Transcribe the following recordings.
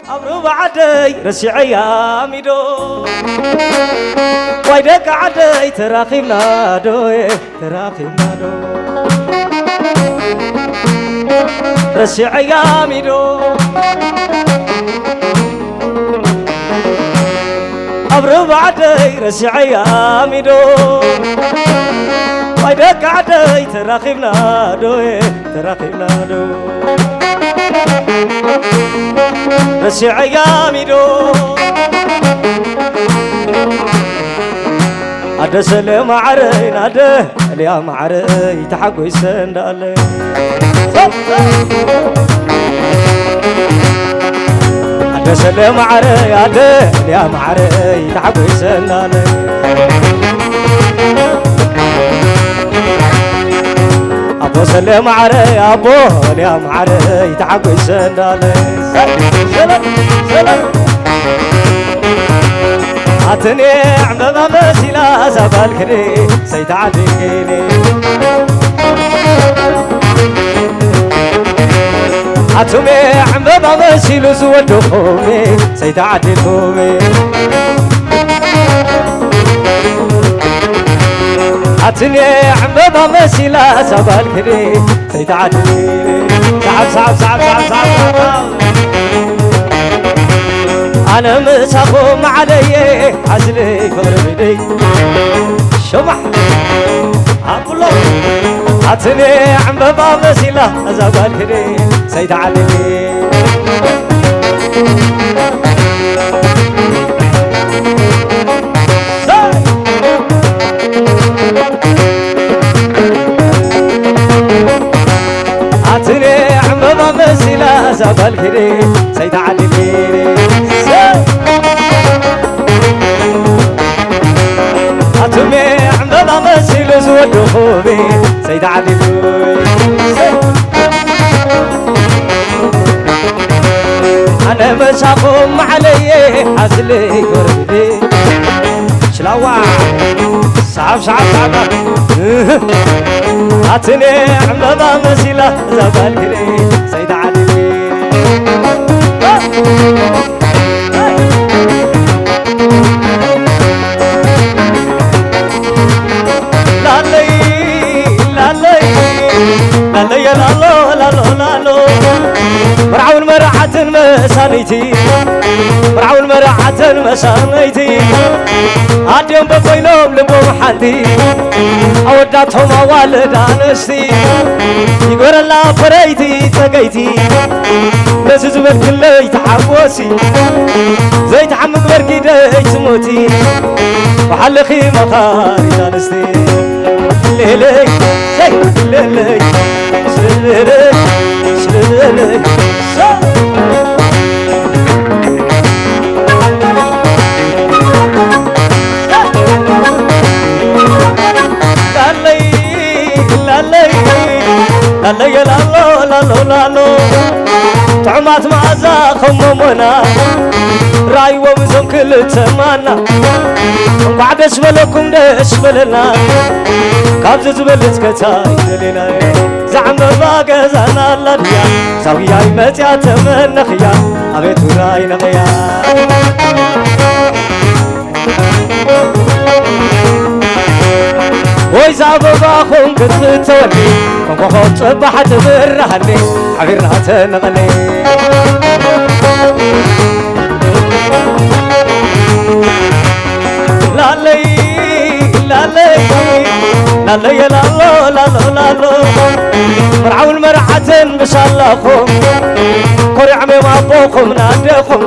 ኣብ ሩባ ዓደይ ረሲዐያ ሚዶ። ዋይ ደቂ ዓደይ ተራኺብና ዶ፣ ተራኺብና ዶ። ረሲዐያ ሚዶ። ኣብ ሩባ ዓደይ ረሲዐያ ሚዶ። ዋይ ደቂ ዓደይ ተራኺብና ዶ፣ ተራኺብና ዶ። ረሲዐያ ሚዶ። ኣደ ሰለ ማዓረይ ናደ፣ እልያ ማዓረይ ተሓጎይሰ እንዳለ። ኣደ ሰለ ማዓረይ ኣደ፣ እልያ ማዓረይ ተሓጎይሰ እንዳለ። ኣቦ ሰለ ማዓረይ ኣቦ፣ እልያ ማዓረይ ተሓጎይሰ እንዳለ። ኣትኔ ዕምበባ መሲላ እዛ ጓል ክዴ ሰይተዓዲልኒ። ኣቱሜ ዕምበባ መሲሉ ዝወደኹሜ ሰይተዓዲልኩሜ። ኣትኔ ዕምበባ መሲላ እዛ ጓል ክዴ ሰይተዓዲልኒ። ሰዓብ፣ ሰዓብ፣ ሰዓብ። ኣነ ምሳኹም መዓለየ ሓዝለይ ፍቕሪ ብደይ። ሽማዕ ኣብሎ ኣትኔ ዕምበባ መሲላ እዛ ጓል ክዴ ሰይተዓዲልኒ። ኣትኔ ዕምበባ መሲላ እዛ ጓል ክዴ ሰይተዓዲልኒ። ኣቱሜ ዕምበባ መሲሉ ዝወደኹሜ ሰይተዓዲሉ። ኣነ መሳኹም መዓለየ ሓዝለይ ጎረቤቴ ሽላዋ ሰዓብ፣ ሰዓብ፣ ሰዓብ። እህ። ኣትኔ ዕምበባ መሲላ እዛ ጓል ክዴ ሰይተዓዲልኒ። ላለይ፣ ላለይ፣ ላለየ ላሎ፣ ላሎ፣ ላሎ። መርዓውን መርዓትን መሳነይቲ፣ መርዓውን መርዓትን መሳነይቲ። ኣዴም በቦይኖም ልቦም ሓንቲ፣ ኣወዳቶም ኣዋልድ ኣንስቲ። ይጎረላ ፈረይቲ ጸገይቲ፣ ነዚ ዝበልክለይ ተሓጎሲ። ዘይትሓምቅ በርኪ ደይ ትሞቲ፣ ብሓለኺ መኻሪት ኣንስቲ። ሌለይ፣ ሰይ፣ ሌለይ፣ ሽለለይ፣ ሽለለይ፣ ሰይ። ላለይ፣ ላለይ፣ ላለየ ላሎ፣ ላሎ፣ ላሎ። ጥዑማት መኣዛ ከም ሞሞና፣ ረኣይዎም እዞም ክልተ ማና። እንኳዕ ደስ በለኩም፣ ደስ በለና። ካብዚ ዝበልጽ ከታይ ደሊና። ዛዕምበባ ገዛና ኣላ ድያ፣ ዛውያይ መጽያ ተመነኽያ፣ ኣቤት ውራይ ነኽያ። ወይ ዛበባ ኹን ክትፍተወኒ፣ ከም ኮኾብ ጽባሕ ትብርሃኒ፣ ሓቢርና ተነቐኒ። ላለይ፣ ላለይ፣ ላለየ ላሎ፣ ላሎ፣ ላሎ። መርዓውን መርዓትን ምስ ኣለኹም፣ ኮሪዖም እዮም ኣቦኹም ናደኹም።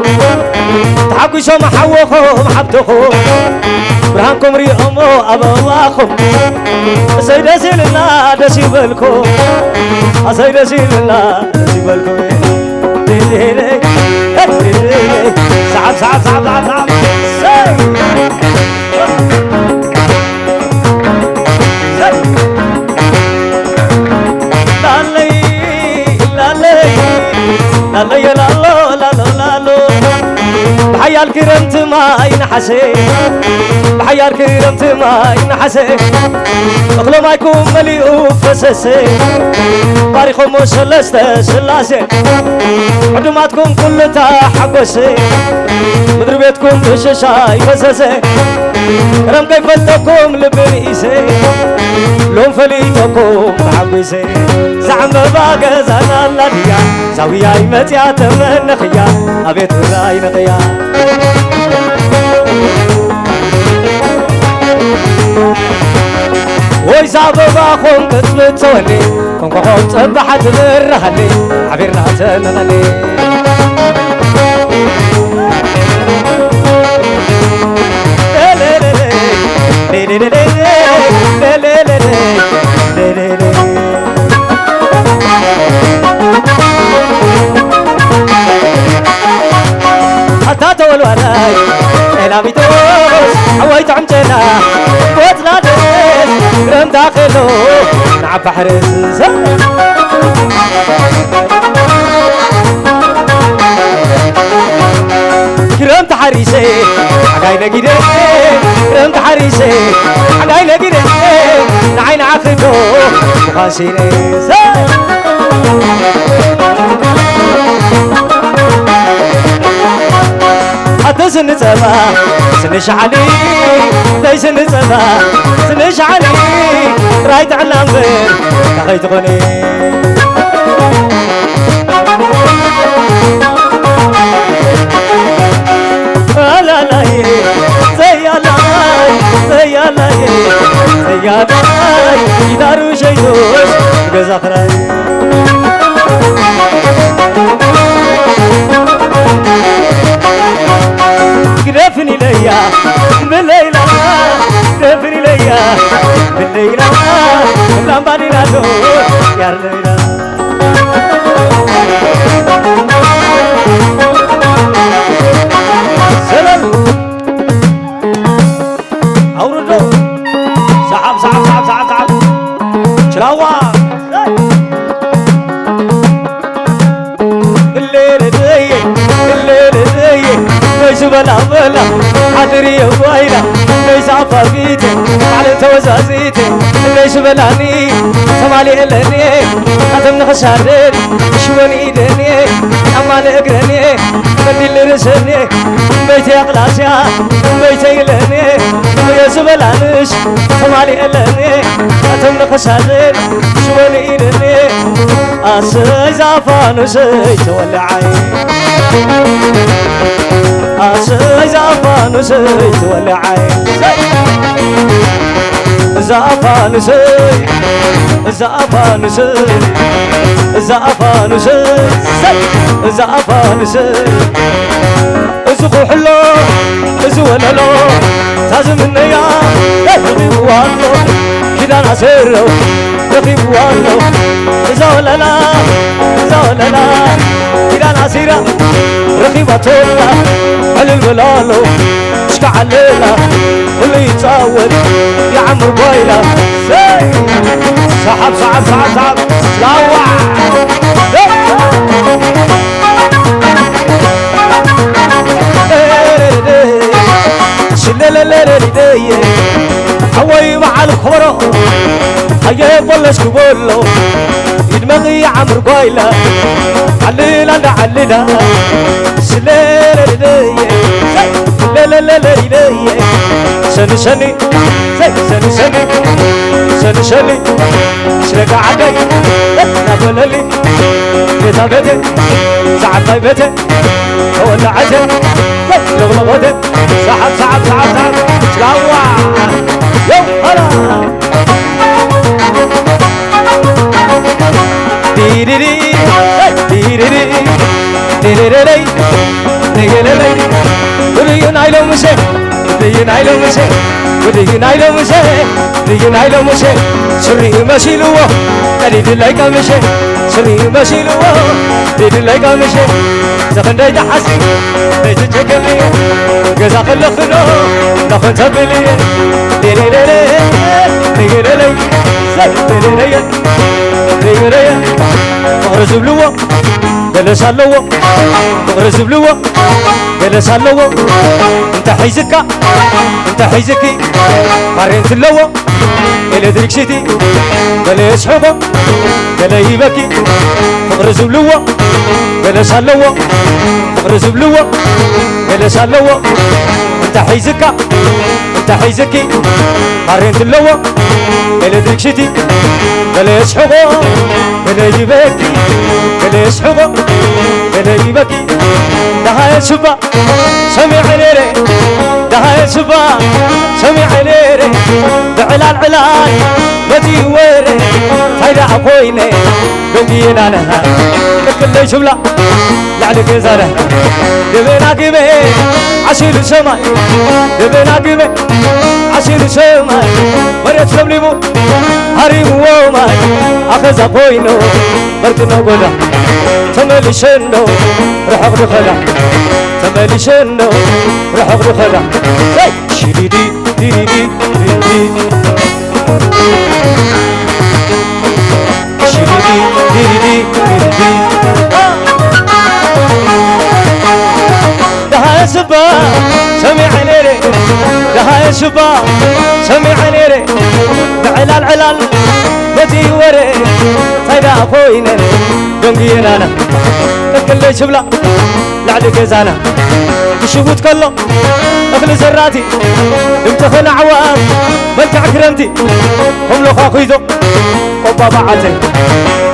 ተሓጒሶም ሓወኹም ሓብትኹም፣ ብርሃንኩም ሪኦሞ ኣበባኹም። እሰይ ደስ ኢልና ደስ ይበልኩም፣ ኣሰይ ደስ ኢልና ደስ ይበልኩም። ሰዓብ፣ ሰዓብ፣ ሰዓብ፣ ሰዓብ፣ ሰዓብ። ሰይ! ላለይ፣ ላለይ፣ ላለየ ላሎ፣ ላሎ፣ ላሎ። ብሓያል ክረምቲ ማይ ማይ ነሓሰ፣ ብሓያል ክረምቲ ማይ ነሓሰ፣ እኽሎ ማይኩም መሊኡ ፈሰሰ። ባሪኾሞ ሰለስተ ስላሴ፣ ዕዱማትኩም ኩሉ ተሓጎሰ። ምድሪ ቤትኩም ብሽሻይ ፈሰሰ፣ ክረም ከይፈልጠኩም ልቢ ንኢሰ። ሎም ፈሊጠኩም ተሓጒሰ። ዛዕምበባ ገዛና ኣላ ድያ፣ ዛውያይ መጽያ ተመነኽያ፣ ኣቤት ውራይ ነኽያ። ወይ ዛበባ ኾም ቅጽበት ተወኒ፣ ኮንኮኾም ጸባሓ ትብርሃኒ፣ ሓቢርና ተነቐኒ። ኣታ ተወልዋላይ ኤላሚቶስ ሓወይ ጥዕምቴና፣ ቆጽላ ደስ ክረምታ ከሎ ንዓባ ሕርስ። ክረምቲ ሓሪሰ ሓጋይ ነጊደ፣ ክረምቲ ሓሪሰ ሓጋይ ነጊደ፣ ንዓይ ንዓኺ ዶ ምዃን ስኢነ። ኣቶ ስኒ ጸባ ስኒ ሸዓሊ፣ ኣቶ ስኒ ጸባ ስኒ ሸዓሊ፣ ጥራይ ጥዕና እምበር እንታይ ከይትኾኒ። ኣላላይ፣ ዘያላይ፣ ዘያላይ፣ ዘያላይ፣ ጊታሩ ሸይቶስ ገዛ ክራይ። ግደፍን ኢለያ ብለይላ፣ ግደፍን ኢለያ ብለይላ፣ ላምባዲናዶ ያርለይላ። ሰላም። ኣውርዶ። ሰዓብ፣ ሰዓብ፣ ሰዓብ፣ ሰዓብ፣ ሰዓብ። ችላዋ። እሌለለየ፣ እሌለለየ፣ ነይ ዝበላ በላ፣ ሓድር የዋይላ፣ ነይ ሳፋፊቴ፣ ባዕለን ተወዛዚቴ፣ ነይ ዝበላኒ፣ ተማሊኤለኒ፣ ካተም ንኽሳደድ፣ ሽወን ኢደኒ፣ ጫማ ንእግረኒ፣ ቀንዲል ርእሰኔ፣ እምበይተይ ኣቕላስያ፣ እምበይተይ ኢለኔ፣ እምበየ ዝበላንሽ፣ ተማሊኤለኔ፣ ኣቶም ንኸሳድን፣ ሽወን ኢለኔ፣ ኣሰይ ዛፋኑሰይ ተወልዓይ፣ ኣሰይ ዛፋኑሰይ ተወልዓይ፣ ዛፋኑሰይ፣ ዛፋኑሰይ፣ ዛፋኑሰይ፣ ዛፋኑሰይ። እዚ ኩሕሎ፣ እዚ ወለሎ፣ እታ ዝምነያ ረኺብዋ ኣሎ። ኪዳን ኣሰረው ረኺብዋ ኣሎ። እዛ ወለላ፣ እዛ ወለላ፣ ኪዳን ኣሲራ ረኺባቶ ኣላ። ዕልል በላሎ፣ እስከ ዓለላ፣ ኩሉ ይጻወት፣ ይዓምር ጓይላ። ሰይ! ሰሓብ፣ ሰሓብ፣ ሰሓብ፣ ሰሓብ፣ ላዋ! ሽለለለለሊደየ፣ ሓወይ በዓል ኮበሮ፣ ኣየ ቦለስ ክበሎ፣ ይድመቕ ይዓምር ጓይላ፣ ዓልላ እንዳ ዓልላ፣ ሽለለለሊደየ፣ ሽለለለለሊደየ፣ ሰኒ ሰኒ፣ ሰኒ ሰኒ፣ ሰኒ ሰኒ፣ ሽለጋ ዓደይ፣ ናበለሊ፣ ቤታ ቤቴ፣ ሰዓባይ ቤቴ፣ ተወላዓቴ፣ ለቕለቖቴ፣ ሰዓብ፣ ሰዓብ፣ ሰዓብ፣ ሰዓብ፣ ጭላዋ፣ የው፣ ሆላ። ዲዲዲ፣ ዲዲዲ፣ ዲዲዲዲ፣ ዲዲዲዲ፣ ዲዲዲዲ። ብድዩ ናይ ሎምሸ፣ ብድዩ ናይ ሎምሸ፣ ብድዩ ናይ ሎምሸ፣ ብድዩ ናይ ሎምሸ። ስሪኡ መሲልዎ ቀዲድለይ ቀምሸ፣ ስሪኡ መሲልዎ ቀዲድለይ ቀምሸ። ዘኽንደይ ተሓሲ ዘይትጨክልየ፣ ገዛ ከለኽዶ ነኾን ተብልየ። ሌሌሌሌ፣ ሌሌሌ፣ ሌሌሌ፣ ሌሌሌ። ፍቕሪ ዝብልዎ በለስ ኣለዎ፣ ፍቕሪ ዝብልዎ በለስ ኣለዎ እንተ ሒዝካ እንተ ሒዝኪ ካሬንት ኣለዎ ኤሌክትሪክሲቲ። ገለ የስሕቆ ገለ ይበኪ ፍቕሪ ዝብልዎ። በለስ ኣለዎ ፍቕሪ ዝብልዎ። በለስ ኣለዎ እንተ ሒዝካ እንተ ሒዝኪ ካሬንት ኣለዎ ኤሌክትሪክሲቲ። ገለ የስሕቆ ገለ ይበኪ ገለ የስሕቆ ገለ ይበኪ። ደሃየ ስባ ሰሚዐ ነይረ ደሃየ ስባ ሰሚዐ ነይረ። ብዕላል ዕላል መጺኡ ወረ እንታይ ደኣ ኮይነ ደንግየና ነሃ ቅልቅለይ ትብላ ላዕሊ ገዛና። ደበና ግመ ዓሲሉ ሰማይ ደበና ግመ ዓሲሉ ሰማይ መሬት ለምሊሙ ሃሪምዎ ማይ ኣኸዛ ኮይኑ መርቅኖ ጎዳ ተመሊሰ እንዶ ርሑቕ ድኸዳ ተመሊሰ እንዶ ርሑቕ ድኸዳ። ሄይ! ሽዲዲ ዲዲዲ ዲዲዲ ሽዲዲ ዲዲዲ ዲዲዲ። ደሃየ ስባ ሰሚዐ ነይረ ደሃየ ስባ ሰሚዐ ነይረ። ብዕላል ዕላል በቲ ወረ እንታይ ደኣ ኮይነ ደንግየናና ቅልቅለይ ትብላ ላዕሊ ገዛና። ክሽውት ከሎ እኽሊ ዘራእቲ ድምተኸን ኣዕዋፍ መልክዕ ክረምቲ ከምሎኻ ኲዞ ቆባ በዓተይ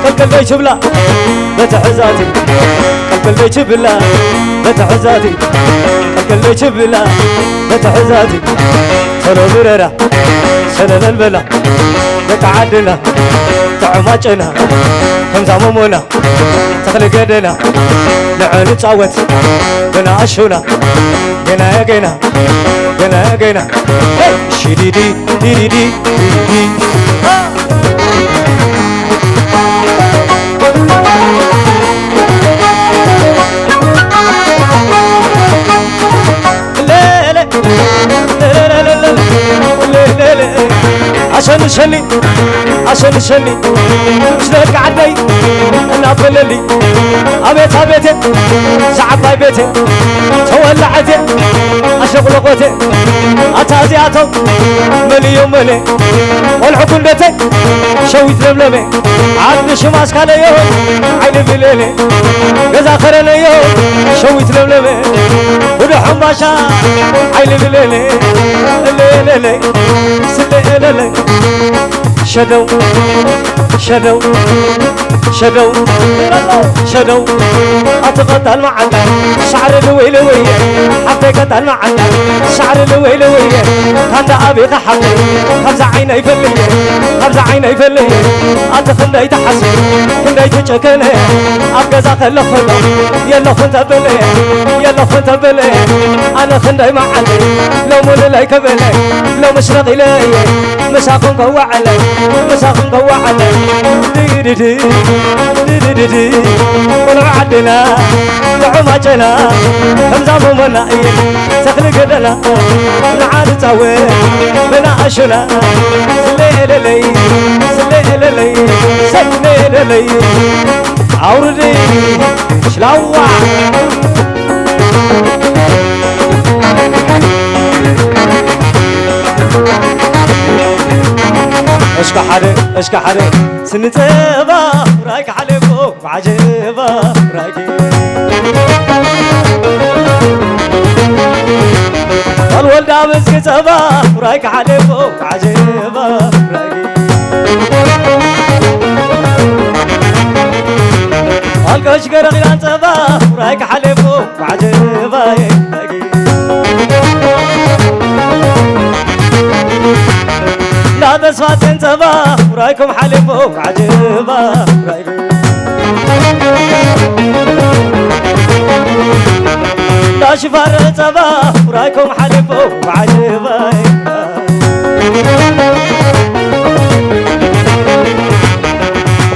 ቀልቀልደይ ትብላ በትሕዛቲ ቀልቀልደይ ትብላ በትሕዛቲ ቀልቀልደይ ትብላ በትሕዛቲ። ቶሎ ብረራ ሰለለል በላ ደቂ ዓድና ጥዑማጨና ከምዛ ሞሞና ተኽሊ ገደና ንዕንጻወት ብንኣሹና ገና ገና ገና ገና። ሄይ! ሽዲዲ ዲዲዲ ዲዲዲ። ኣሸንሸኒ ኣሸንሸኒ ምስ ደቂ ዓደይ እናበለሊ ኣቤት ኣቤቴ ዝዓባይ ቤቴ ተወላዐቴ ኣሸቁለቆቴ ኣታ እዚኣቶም መን እዮም መለ ቆልዑ ጉንደተይ ሸዊት ለምለመ ዓዲ ሽማስ ካለዮ ዓይኒ ብሌለ ገዛ ከረነዮ ሸዊት ለምለመ ጉዶ ሕምባሻ ዓይኒ ብሌለ እሌለለ ስሌለለ ሸደው ሸደው ሸደው ሸደው ኣቲ ቀጣል መዓንጣ ሳዕሪ ልወይ ልወየ ሓፍተይ ቀጣል መዓንጣ ሳዕሪ ልወይ ልወየ ካንዳ ኣቤኻ ሓፍተይ ካብዛ ዓይነይ ፈልየ ካብዛ ዓይነይ ፈልየ ኣቲ ክንደይ ትሓስብ ክንደይ ትጨከነ ኣብ ገዛ ከለኹ የለኹን ተበለ የለኹን ተበለ ኣነ ክንደይ መዓልቲ ሎሚ ልለይ ከበለ ሎሚ ሽረቕ ኢለ ምሳኹም ከዋዓለ ምሳኹም ከዋዓለ ድድድ ድድድድ ቆልዑ ዓድና ጥዑም ኣጨና ከምዛ ሞሞና እየ ተኽሊ ገደና ንዓ ንፃወት ብንኣሽና ስሌለለይ ስሌለለይ ሰሌለለይ ኣውርዲ ሽላዋ እስከ ሓደ እስከ ሓደ ስንፀባ ራይ ክሓለፎ ዓጀባ ራይኪ ኣልወልዳ ብዝጊ ጸባ ራይ ክሓለፎ ዓጀባ ራይኪ ኣልቀሽ ገረኺላን ጸባ ራይ ክሓለፎ ዓጀባ ራይኪ ላተስፋ ጸንጸባ ራይኩም ሓለፎ ዓጀባ ራይኪ ላሽፋረ ጸባ ራይኩም ሓሊፉ ዓጅባይ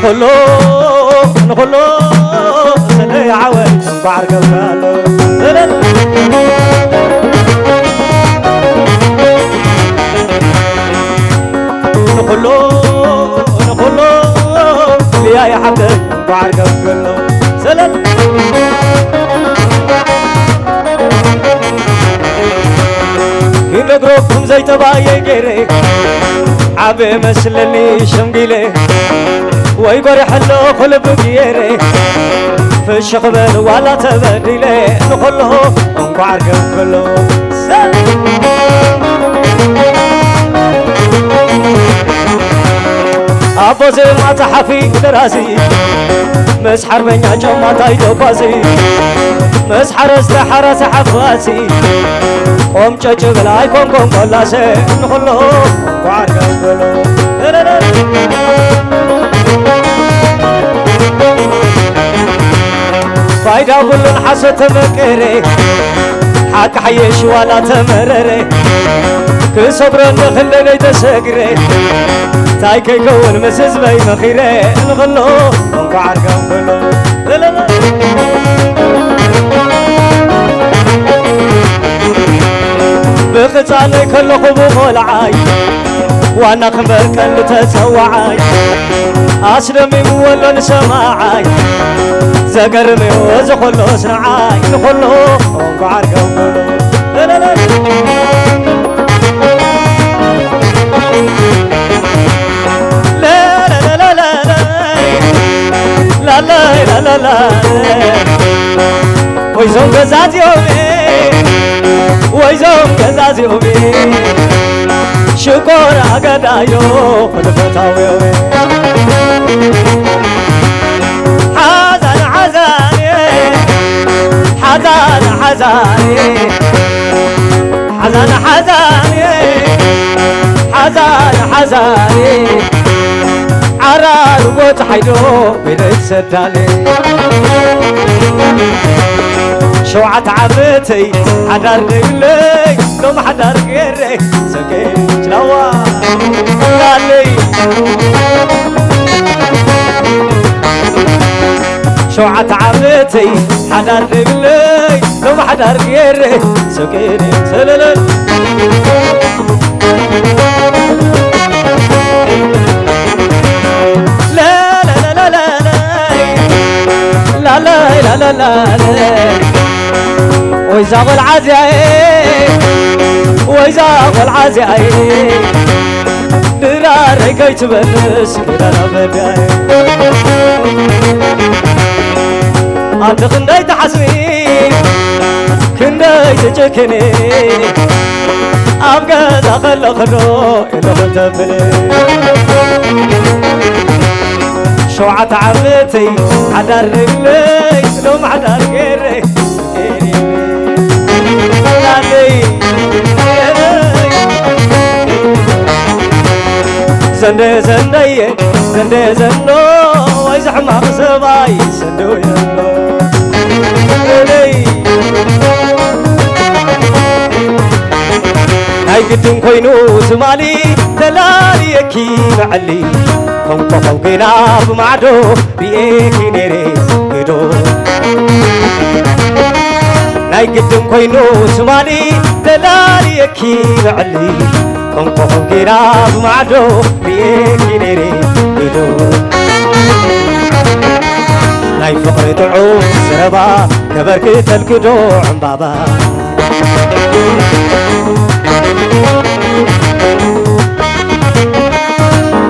ኩሉ ንኩሉ ሰለይ ዓወት እንኳዕ ገብራሉ ንኩሉ ንኩሉ ልያ ይሓብተይ እንኳዕ ገብራሉ ሰለል ብሮኩም ዘይጠባየ ገይረ ዓብ መስለኒ ሸምጊለ ወይ ጎሪሐ ኣለኹ ልቢ ገይረ ፍሽኽ በል ዋላ ተበዲለ ንኸሎ እንኳዕ ኣርገም ከሎ ኣቦ ዜማ ጸሓፊ ደራሲ ምስ ሓርበኛ ጨማታይ ተጓዚ ምስ ሓረስተ ሓራሲ ሓፋሲ ቆምጨጭ ብል ኣይኮንኮን ቆላሰ ንኹሎ እንኳዕ ኣርገም በሎ። ፋይዳ ብሉን ሓሶት ተመቀረ ሓቂ ሓየሽ ዋላ ተመረረ ክሰብሮ ንኽለለይ ተሰግረ ታይ ከይከውን ምስ ህዝበይ መኺረ እንኸሎ እንኳዕ ኣርጋም በሎ። ብኽፃነይ ከለኹ ብቖልዓይ ዋና ክምበር ቀንዲ ተፀዋዓይ ኣስደሚምዎ ኣሎ ንሰማዓይ ዘገርም እዩ እዚ ኾሎ ስንዓይ ንኾሎ እንኳዕ ኣርገው ላላይ ላላላ ወይዞም ገዛዚኦም ወይዞም ገዛዚኦም ሽኮር ኣገዳዮ ኩሉ ፈታዊዮ ሓዛን ሓዛን ሓዛን ሓዛን ሓዛን ሓዛን ሓዛን ሓዛን ዓራር ወፀሓይዶ ቤለይ ትሰዳለ ሸውዓተ ዓመተይ ሓዳር ደግለይ ሎም ሓዳር ገይረ ሰገ ችላዋ ላለይ ሸውዓተ ዓመተይ ሓዳር ደግለይ ሎም ሓዳር ገይረ ሰገ ሰለለ ላለይ ላለይ ላለይ ወይዛ ቆልዓ እዚኣየ ወይዛ ቆልዓ እዚኣየ ድራረይ ከይትበልስ ኪዳና በዳየ ኣንቲ ክንደይ ትሓስቢ ክንደይ ትጭክኒ ኣብ ገዛ ከለኽዶ ኢለኹም ተብሊ ሸውዓተ ዓመተይ ሓዳር ርግለይ ሎም ሓዳር ገይረ ዘንደ ዘንደየ ዘንደ ዘንዶ ወይ ዘሕማቕ ሰባይ ሰንዶ የሎ ናይ ግድን ኮይኑ ትማሊ ተላልየኪ ብዕሊ ኮንኮኾው ገና ብማዕዶ ርኤኪ ነይረ ግዶ ናይ ግድን ኮይኑ ትማሊ ተላልየኪ ብዕሊ ኮንኮኾው ገና ብማዕዶ ርኤኪ ነይረ ግዶ ናይ ፍቕሪ ጥዑም ዘረባ ከበርክተልክዶ ዕምባባ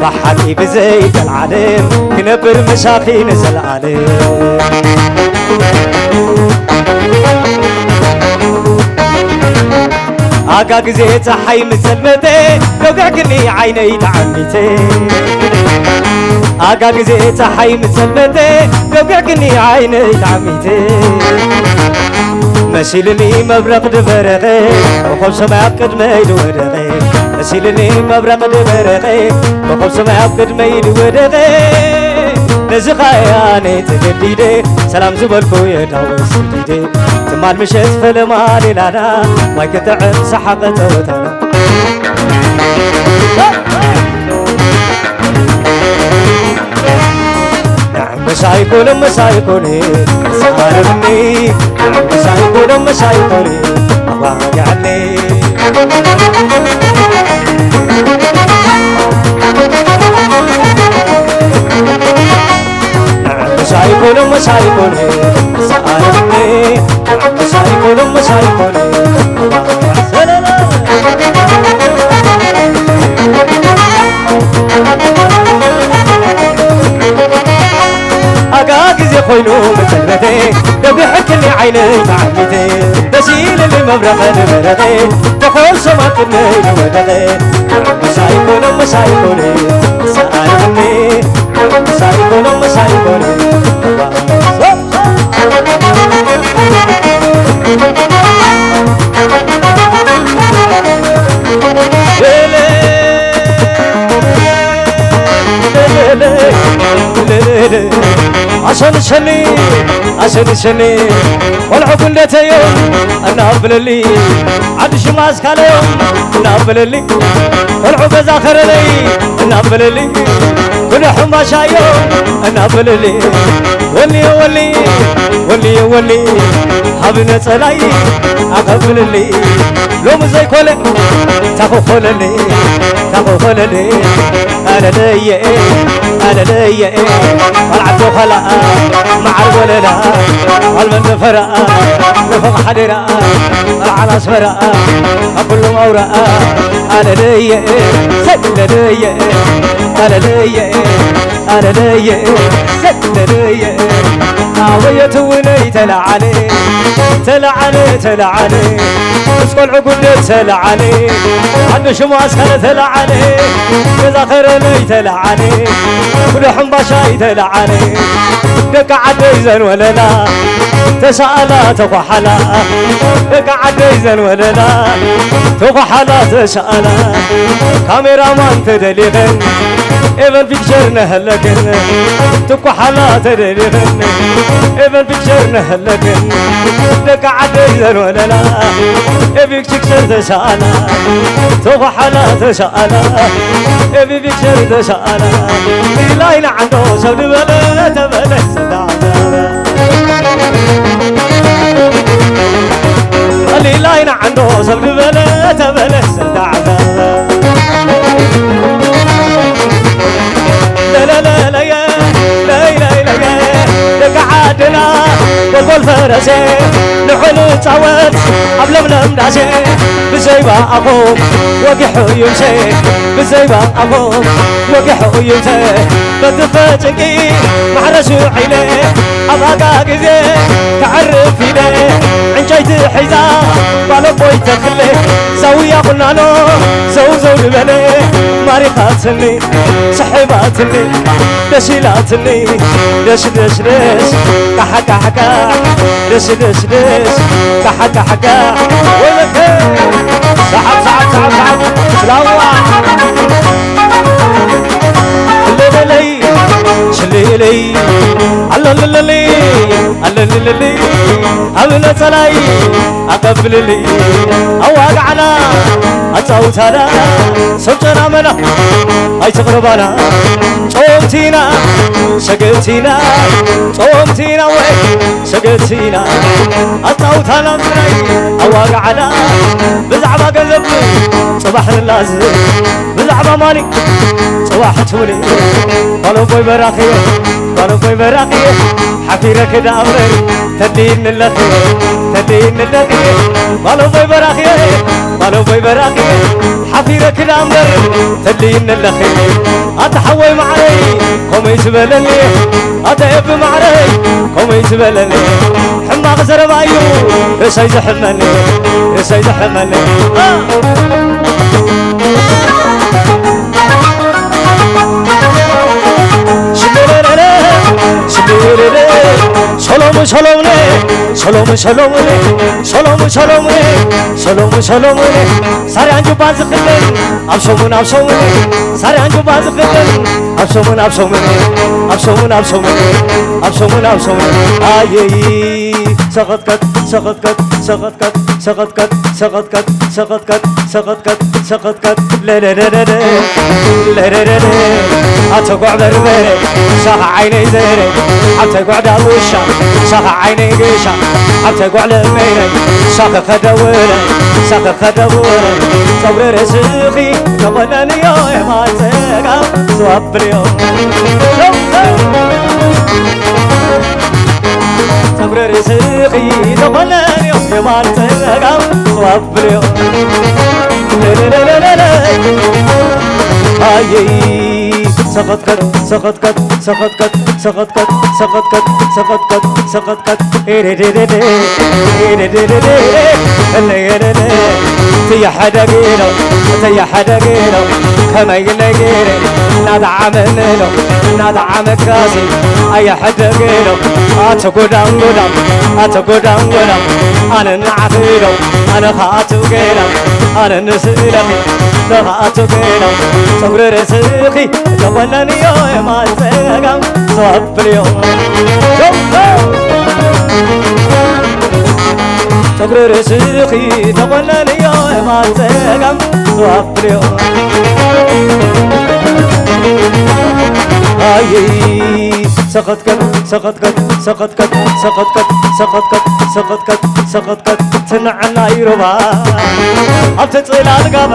ብሓቂ ብዘይ ዘልዓለም ክነብር ምሳኺ ንዘልዓለም ኣጋ ግዜ ፀሓይ ምስ ዘልመተ ደጉዕክኒ ዓይነይ ተዓሚተ ኣጋ ግዜ ፀሓይ ምስ ዘልመተ ደጉዕክኒ ዓይነይ ተዓሚተ መሲልኒ መብረቕ ድበረቐ ኮኾብ ሰማይ ኣብ ቅድመይ ድወደቐ መሲልኒ መብረቕ ድበረቐ ኮኾብ ሰማይ ኣብ ቅድመይ ድወደቐ ነዚ ኸያ ነይ ተገዲደ ሰላም ዝበልኩ የዳወስ ሰዲደ ትማል ምሸት ፈለማ ሌላና ማይ ክጥዕም ሰሓቐ ጸወታና ምሳይ ኩን ምሳይ ኩን ሳርኒ ምሳይ ኩን ምሳይ ኩን ዋጋዕኒ ሳይኮኖ ሳይኮኖ ሳይኮኖ ሳይኮኖ ሳይኮኖ ሰለለ ዓይነይ ተዓሚተ ደስ ኢልኒ መብረቐ ንበረቐ ተኾሶም ኣብ ቅድመይ ንወደቐ ምሳይ ኮነ ምሳይ ኮነ ሰኣልኒ ምሳይ ኮነ ምሳይ ኮነ ኣሰንሰኒ ኣሰንሰኒ ቆልዑ ጉንደተዮም እናብለሊ ዓዲ ሽማስ ካልኦም እናብለሊ ቆልዑ ገዛ ከረለይ እናብለሊ ኩሉ ሕምባሻዮ እናብለሊ ወሊ ወሊ ወሊ ወሊ ሃብ ነጸላይ ኣቐብልሊ ሎሚ ዘይኮለ ታኸኾለኒ ታኸኾለኒ ኣለለየ ኣለለየ ቆልዓቶ ኸላ መዓር ወለላ ጓል መንደፈራ ንፈቕ ሓደራ ቆልዓን ኣስመራ ካብ ኩሎም ኣውራ ኣለለየ ሰለለየ ኣለለየ ኣለለየ ሰለለየ ኣወየት እውነይ ተለዓለ ተለዓለ ተለዓለ ምስ ቆልዑ ጉንደት ተለዓለ ዓዲ ሽሙ ኣስካለ ተለዓለ ገዛ ከረነይ ተለዓለ ኩሉ ሕምባሻይ ተለዓለ ደቂ ዓደይ ዘንወለላ ተሳኣላ ተኳሓላ ደቂ ዓደይ ዘንወለላ ተኳሓላ ተሳኣላ ካሜራማን ተደሊኽን ኤቨን ፒክቸር ነሀለክን ትኳሓላ ተደሊኽን ኤቨን ፒክቸር ነሀለክን ደቂ ዓደይ ዘንወለላ ኤቪክ ፒክቸር ተሳኣላ ተኳሓላ ተሳኣላ ኤቪ ፒክቸር ተሳኣላ ኢላይና ዓንዶ ሰብ ድበለ ተበለ ቀሊላይና ዓንዶ ሰብ ዝበለ ተበለ ስንታዕበ ለለለለየ ለይለይለየ ደቂ ዓድና ጎልጎል ፈረሴ ንዑ ንፃወት ኣብ ለምለም ዳሴ ብዘይባ ኣፎም ወጊሑ ዩምሴ ብዘይባ ኣፎም ወጊሑ ዩምሴ በትፈ ጭንቂ ማሕረሱ ዒለ ኣብ ኣጋ ግዜ ክዕርፍ ኢለ ዕንጨይቲ ሒዛ ባለቦይ ተኽለ ዛውያ ቁናኖ ዘውዘው ዝበለ ማሪኻትኒ ስሒባትኒ ደስ ኢላትኒ ደስ ደስ ደስ ካሓካሓካ ደስ ደስ ደስ ካሓካሓካ ወለከ ሰዓብ ሰዓብ ሰዓብ ሰዓብ ስላዋ ለለለይ ሽልለይ ኣለልለለይ ኣለልለለይ ኣብ ነጸላይ ኣቐብልለይ ኣዋግዓና ኣጻውታና ሰብ ጨናመና ኣይትቕርባና ጾምቲና ሰገቲና ጾምቲና ወይ ሰገቲና ኣጻውታና ምራይ ኣዋግዓና ብዛዕባ ገንዘብ ጽባሕ ንላዝ ብዛዕባ ማኒ ጽባሕ ትውኒ ባለቦይ በራኺ ባለቦይ በራኺ ሓፊረ ክዳምር ተዲንለኺ ተዲንለኺ ባለቦይ በራኺ ባለቦይ በራኺ ሓፊረ ክዳምር ተዲንለኺ ኣታ ሓወይ ማዕረይ ኮመይ ዝበለኒ ኣታ ኤብ ማዕረይ ኮመይ ዝበለኒ ሕማቕ ዘረባ እዩ ርእሰይ ዘሕመኒ ርእሰይ ዘሕመኒ ሽለለለለ ሽለለለ ሰሎሙ ሰሎምነ ሰሎሙ ሰሎምነ ሰሎሙ ሰሎምነ ሰሎሙ ሰሎምነ ሳርያን ጁባን ዝኽደን ኣብ ሰሙን ኣብ ሰሙን ሳርያን ጁባን ዝኽደን ኣብ ሰሙን ኣብ ሰሙን ኣብ ሰሙን ኣብ ሰሙን ኣብ ሰሙን ኣብ ሰሙን ኣየይ ሰኸትከት ሰኸትከት ሰኸትከት ሰኸትከት ሰኸትከት ሰኸትከት ሰኸትከት ሰኸትከት ለለለለለ ለለለለ ኣተጓዕ በርበረ ሳኻ ዓይነይ ዘረ ኣብተጓዕ ዳጉሻ ሳኻ ዓይነይ ገሻ ኣብተጓዕ ለመይረ ሳኸ ከደውረ ሳኸ ከደውረ ፀጉሪ ርእስኺ ተቆነንዮ የማፀጋ ዘዋብልዮ ፀጉሪ ርእስኺ ተቆነንዮ የማን ፀጋ ዘዋብልዮ ለለለለለ ኣየይ ሰኸትከት ሰኸትከት ሰኸትከት ሰኸትከት ሰኸትከት ሰኸትከት ሰኸትከት ኤደደደደ ኤደደደደ እለየለለ ተያሐደገ ነው ተያሐደገ ነው ከመይ ለገረ እናተዓመነ ነው እናተዓመካሲ ኣያሐደገ ነው ኣተ ጎዳም ጎዳም ኣተ ጎዳም ጎዳም ኣነ ንዓኺ ነው ኣነ ኸኣቱ ገና ኣነ ንስእለኺ ንኸኣቱ ገና ጸጉሪ ርእስኺ ተቆነንዮ የማን ጸጋም ተዋብልዮ ጸጉሪ ርእስኺ ተቆነንዮ የማን ጸጋም ተዋብልዮ ኣይ ሰኸትከት ሰኸትከት ሰኸትከት ሰኸትከት ሰኸትከት ሰኸትከት ሰኸትከት ትንዕና ይሩባ ኣብቲ ጽላል ጋባ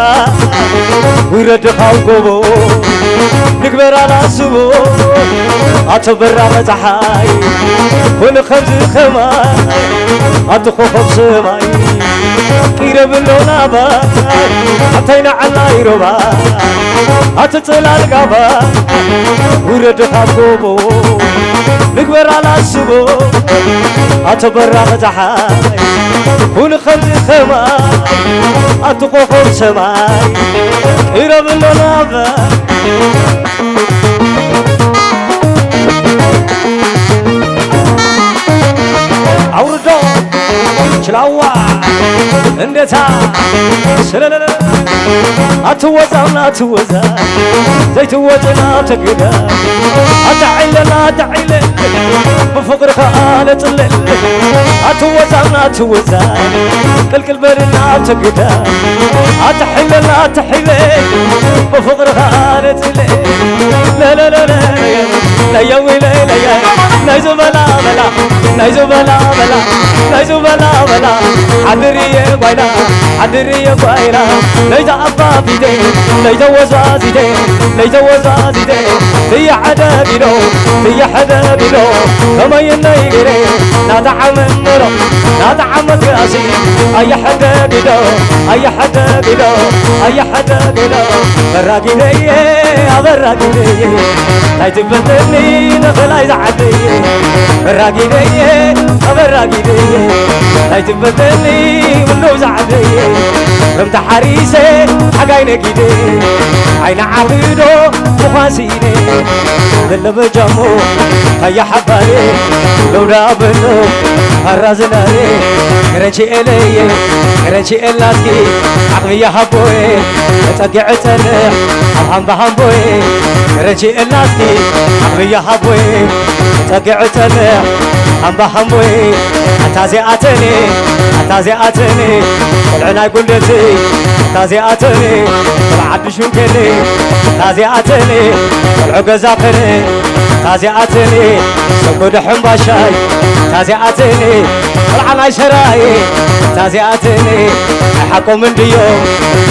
ውረድ ካብ ጎቦ ንግበር ኣላስቦ ኣቶ በራ መጽሓይ ኮነ ከምዚ ከማይ ኣቲ ኮኸብ ሰማይ ቂረብ ኣሎ ናባይ ኣብታይ ንዓና ይሩባ ኣቲ ጽላል ጋባ ውረድ ካብ ጎቦ ንግበር ኣላስቦ ኣቶ በራ መጽሓይ ኩን ከምዚ ከማይ ኣቲ ኮኸብ ሰማይ ቅረብ ኣሎ ናባይ ኣውርዶ ችላዋ እንደታ ስለለለ ኣትወዛና ኣትወዛ ዘይትወጥና ተግዳ ኣታዒለና ኣታዒለ ብፍቕርኻ ኣነጽለል ኣትወዛና ኣትወዛ ቅልቅል በልና ኣብ ተግዳ ኣታሒለና ኣታሒለ ብፍቕርኻ ኣነጽለል ለለለለ ለየዊለ ለየ ናይ ዝበላ በላ ናይ ዝበላ በላ ናይ ዝበላ በላ ሓድርየ ጓይላ ሓድርየ ጓይላ ለይታ ኣባቢተ ለይታ ወዛዚተ ለይታ ወዛዚተ ትየሐደ ቢሎ ትየሐደ ቢሎ ከመይነይ ገይረ ናተዓመንሮ ናተዓመት ራሲ ኣየሐደ ቢሎ ኣየሐደ ቢሎ ኣየሐደ ቢሎ በራጊደየ ኣበራጊደየ ናይ ትበተኒ ንኽላይ ዝዓደየ በራጊደየ ኣበራጊደየ ናይ ትበተኒ ምነው ዝዓደየ ከም ተሓሪሰ ሓጋይ ነጊደ ዓይኒ ዓኺዶ ምዃን ስኢነ ለለበጃሞ ካያ ሓባሬ ለውዳ በሎ ኣራዝናሬ ረቺ ኤለየ ረቺ ኤላትኪ ዓቕብያ ሃቦየ ተጸጊዐ ጸንሕ ኣብ ሃምባ ሃምቦየ ረቺ ኤላትኪ ዓቕብያ ሃቦየ ተጸጊዐ ጸንሕ ሃምባ ሃምቦየ ኣታ ዚኣተኒ ኣታ ዚኣተኒ ቆልዑ ናይ ጉልደቲ ኣታ ዚኣተኒ ቆልዓ ዓዲ ሽንከኒ ኣታ ዚኣተኒ ቆልዑ ገዛ ከነ ኣታ ዚኣተኒ ሰጎደ ሕምባሻይ ኣታ ዚኣተኒ ቆልዓ ናይ ሰራየ ኣታ ዚኣተኒ ኣይሓቆም እንድዮም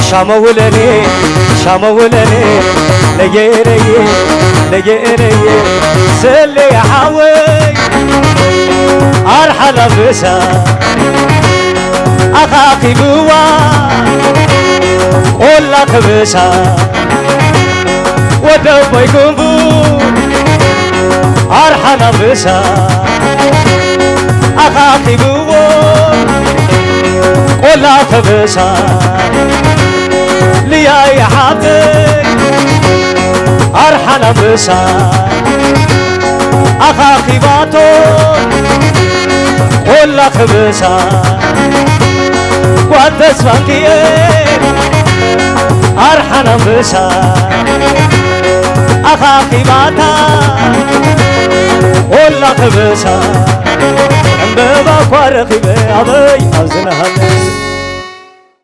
ሻመውለኒ ሻመውለኒ ለየ ለየ ለየ ለየ ሰለየ ሓወይ ኣርሓ ላብሳ ኣኻኺብዋ ቆላ ክብሳ ወደቦይ ግንቡ ኣርሓ ላብሳ ኣኻኺብዎ ቆላ ክብሳ ልያይ ሓብተይ ኣርሓ ላብሳ ኣኻኺባቶ ቆላ ክብሳ ጓል ተስፋንክየ ኣርሓን ኣንበሳ ኣኻኺባታ ቆላ ክብሳ ዕምበባ እኳ ረኺበ ኣበይ ኣብ ዝነሃለ